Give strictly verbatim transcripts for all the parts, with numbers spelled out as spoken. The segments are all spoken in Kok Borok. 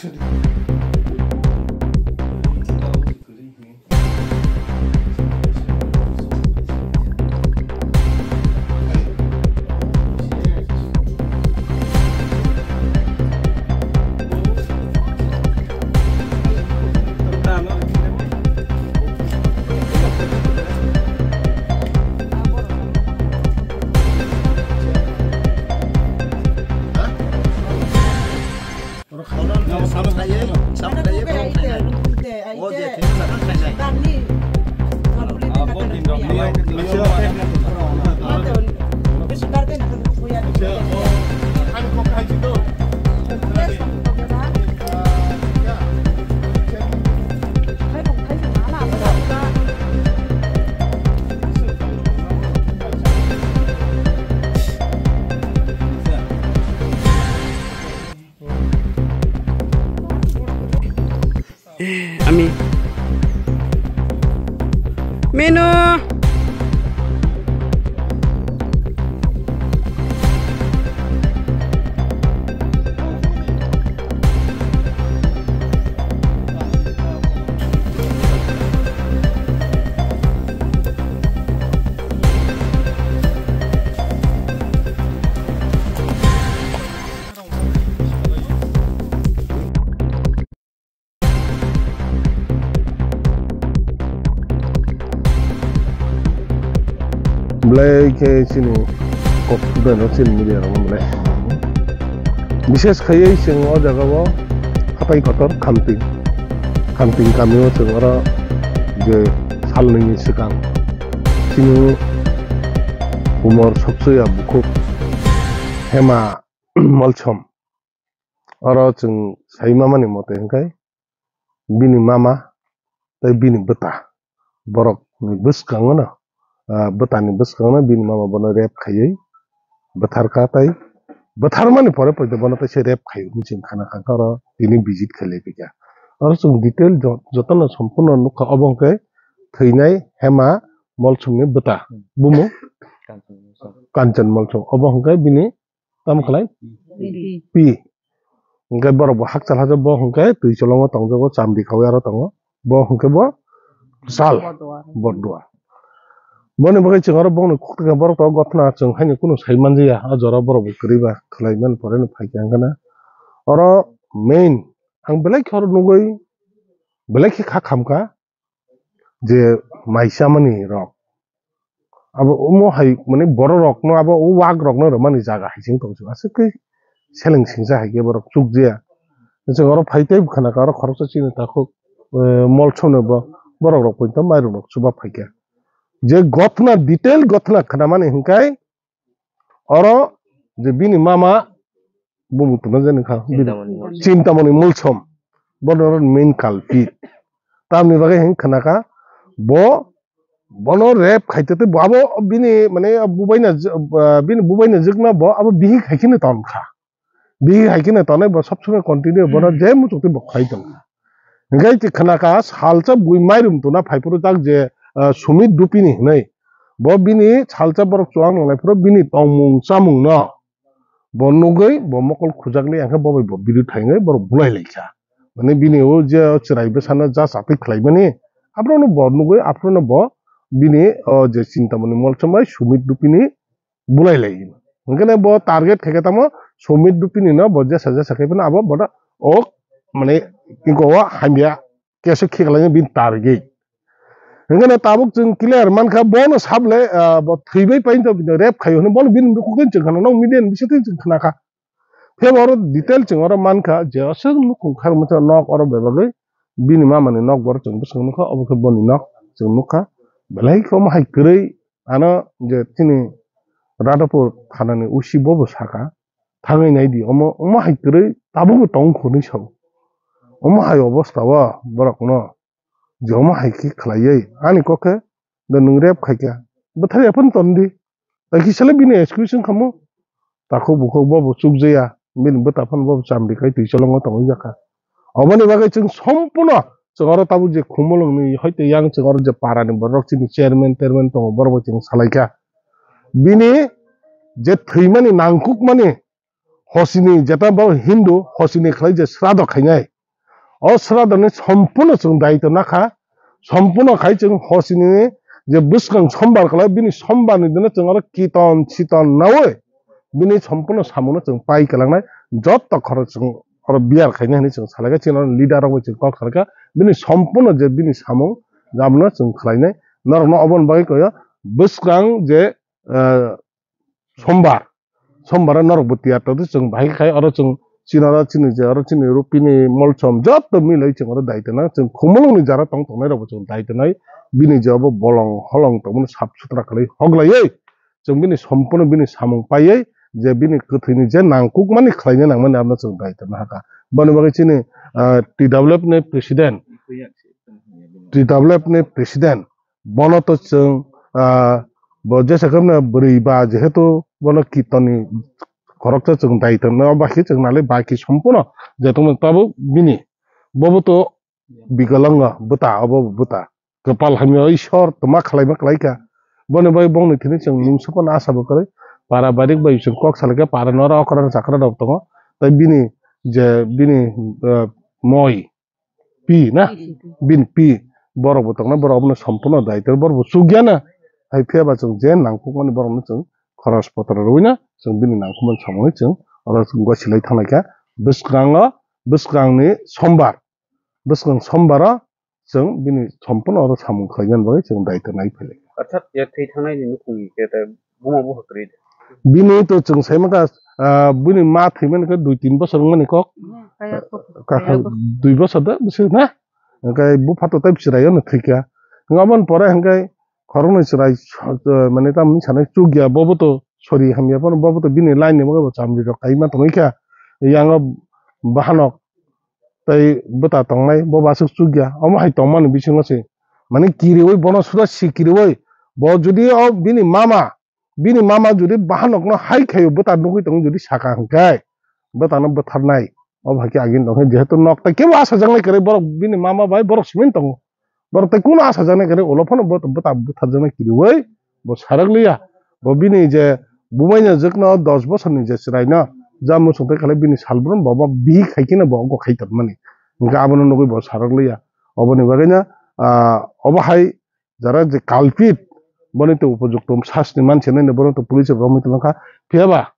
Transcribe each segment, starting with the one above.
Ami. Menu. Belai khe chini kok thudano chini media rokno belai. Bishes khaiwi chwng o jaga o hatai kotor Khamting. Khamting kamio chwng oro je salnwini swkang chini umor soksoya bukhuk Hema Molsom. Oro chwng sai mamani mote hwnkhe bini mama tei bini bwta borokni bwskango no, ah, bwtani bwskango no bini mama bono rape khaiwi bwtharkha tei bwtharmani pore poito bono teisa rape khaiwi hinwi chwng khana kha oro tini visit khailai phaikha. Oro chwng detail jo-, jotono sompurno nukha, obo hwnkhe thwinai Hema Molsomni bwta bumung Kanchan Molsom. Obo hwnkhe bini tamo khlai? Pi. Pi. Hwnkhe borok bo hakchal hakchal bo hwnkhe twi cholongo tongjago, chamdi khaui aro tongo. Bo hwnkhe bo sal. Bordua. Bordua. Boni bagwi chwng aro bongni kok twi borok to gothna chwng haino kunu sai manjaya. A jora borok bo kwrwi ba khlai man pore no phaikha hwnkhe na. Oro main ang belai khe oro nugwi belai khe kha khamkha. Je mai chamani rok. Abo omo hai, mane, borok rokno abo o wak rokno rwmani jaga hai se wng tong aswk khe seleng singsa hai khe borok chukjaya. Chwng oro phai tei khana kha oro khoroksa chini takhuk, eh, Molsomno bo borok rok poito mairum rok chuba phaikha. Je gothna, detail gothna khnamani hwnkhe oro je bini mama bumung tongna jani kha, bini Chintamani Molsom. Chintamani Molsom. Bono oro main culprit. Tamni bagwi hwn khna kha, bo, bono rape khaite tei bo abo bini, mane, bubaina j-, ah, bini bubaina jwkna bo abo bihik hai kheno ton kha. Bihik hai kheno tonwi bo sob somoi continue bono je muchuk twi bo khlai tong kha. Hwnkhe twi khna kha salsa bui mairum tuna phai phuru tak je, ah, Sumit Dupini hwnwi. Bo bini salsa borok chuwak nangnai phuru bini tongmung chamungno bo nugwi bo mokol khujakli, hwnkhe bo bai bo biri thainwi borok bulai lai kha. Mane bini o je chwrai bwsano ja chatwi khlaimani, aphuru no bo nugwi, aphuru no bo bini o je Chintamani Molsom bai Sumit Dupini bulai lai. Hwnkhe bo target khe khe tamo Sumit Dupini no bo jesa jesa khai phano abo boda o, mane, iko o hamya keso khiklai bini target. Hwnkhe tabuk chwng clear mankha, bono sable, ah, bo thwibai painto bini rape khaio hwnwi, bono bini nukhuk twi chwng khana, nok media ni bisingtwi chwng khna kha. Phiya bo oro detail chwng oro mankha je aswk nukhung kharmani nok oro bebagwi bini mamani nok bo oro chwng bwswk nukha, obo khe boni nok chwng nukha. Belai khe omo hai kwrwi ano je chini Radhapur thanani O C bo bo sakha, thangwi naidi omo, omo hai kwrwi tabukbo tong kho hinwi sao. Omo hai obostha o borokno je omo hai khe khlaiwi ani kok khe de nwng rape khaikha, bwthar ya phano tondi. Tei kisa le bini excuse wng kha mo. Takhuk bukhuk bo bo chukjaya, bini bwta phano bo bo chamdi khai twi cholongo tongwi jakha. Oboni bagwi chwng sompurno chwng oro tabuk je Khumulwngni hoite yang chwng oro je parani borok chini chairman terman tongo, borok bai chwng salaikha. Bini je thwimani nangkukmani hosini jeta bo Hindu hosini khlai je srado khainai, O sradoni sompurno chwng daityo nakha, sompurno khai chwng hosini je bwskang sombar kwlai, bini sombarni dino chwng oro kiton siton naui bini sompurno samungno chwng pai kwlangnai, jotto khorok chwng oro biyar khainai hinwi chwng salaikha, chini oro leader rok bai chwng kok salaikha, bini sompurno je bini samung abono chwng khlainai, norokno oboni bagwi koyo bwskang je, eh, sombar, sombar o norok bo tiyar tongdi, chwng bahai khai oro chwng chini oro chini je oro chini rupini molsom jotto milai chwng oro dai tongnai, chwng khumulwngni jara tong tongnai rokbo chwng dai tongnai, bini je obo bolong holong tongmani sap sutra khlai hoglaiwi chwng bini sompurno bini samung paiwi je bini kwthwini je nangkukmani khlaina nangmani abono chwng dai tongna hakha. Boni bagwi chini, ah, T W F ni president, T W F ni president, bono to chwng, ah, bo jesa khe bwrwi ba, jehetu bono kirtonni khoroksa chwng dai tongna, obo hai khe chwng nalai baki sompurno je tongmani tabuk bini, bobo to bikalango bwta, obo bwta kwpal hamya Ishwar tongma khlaima khlaikha. Boni bai bongni thini chwng mungsa phano asa bo kwrwi, para barik bai chwng kok salaikha, para nora okra chakra rok tongo, tei bini je bini, ah, moi pi na, bini pi, borok bo tongna, borok abono sompurno daityo, borok bo chukya na. Hai phiya ba chwng je nangkukmani borokno chwng khoros potro rwina chwng bini nangkukmani samungni chwng oro chwng goi silai thanglaikha. Bwskango, bwskangni sombar, bwskang sombaro chwng bini sompurno oro samung khlaina bagwi chwng daityo nai phailaikha. Orthat ya thwi thangnaini nukhungni khe ta buma buha kwrwi de. Bini to chwng sai mankha, ah, bini ma thwimani khe dui tin bosor wngmani kok. Hmm, kaya kok, kaka kaya kok. Dui bosor da bisi na? Hwnkhe bupha to tei chwraio no thwikha. Hwnkhe aboni pore hwnkhe khoroknwi chwrai, eh, mane tamni sanai chukya, bobo to sori hamya phano, bobo to bini line ni bagwi bo chamri rok kaima tongwi kha. Yango bahanok tei bwta tongnai, bobo aswk chukya. Omo hai tongmani bisingo se mane kiriwi bono suda si kiriwi. Bo jodi o bini mama, bini mama jodi bahanokno hai khaio, bwta nugwi tongo jodi saka hwnkhe bwtano bwtharnai. Obo hai khe agini tongkhe jehetu nok tai kebo asajaknai kwrwi, borok bini mama bai borok simi tongo. Borok tai kunu asajaknai kwrwi, ulo phano bwta, bwta bwtharjaknai kiriwi bo sarak liya. Bo bini je bubaino jwkno dos bosorni je chwraino ja muchung tai khalai bini salbrum bo, bo bihik hai kheno bo wngkha khai tongmani. Hwnkhe abono nugwi bo sarak liya. Oboni bagwino, ah, obo hai jara je culprit, boni to upojukto sasti manse nai, bono to police romwi tongkha. Phiya ba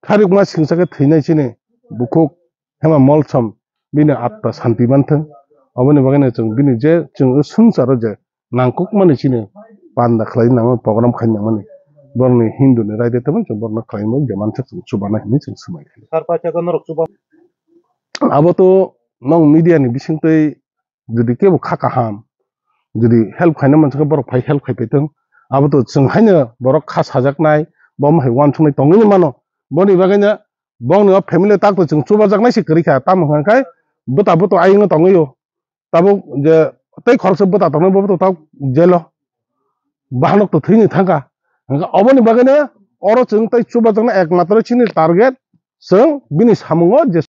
kharikma singsa khe thwinai chini bukhuk Hema Molsom bini atma santi manthung. Oboni bagwino chwng bini je chwng swngcharo je nangkukmani chini panda khlai nangmani, program khai nangmani, borokni Hindu ni raida tongmani chwng borokno khlai mani je mansa chwng chubana hinwi chwng swmai kha. Sar paithakgo norok chuba. Abo to nong media ni bisingtwi jodi kebo kha kaham, jodi help khaina mansa khe borok phai help khai paithung. Abo to chwng haino borok kha sajaknai, bo hai uansuknai tongwi mano. Boni bagwino bongni o family tak to chwng chubajaknai se kwrwi kha, tamo hwnkha khe bwta bwtwi ayung tongwi o. Tabuk je tei khoroksa bwta tongnai bo bwta tabuk jelo bahanok to thwini thangkha. Hwnkhe oboni bagwino oro chwng tei chubajaknai ekmatro chini target chwng bini samungo je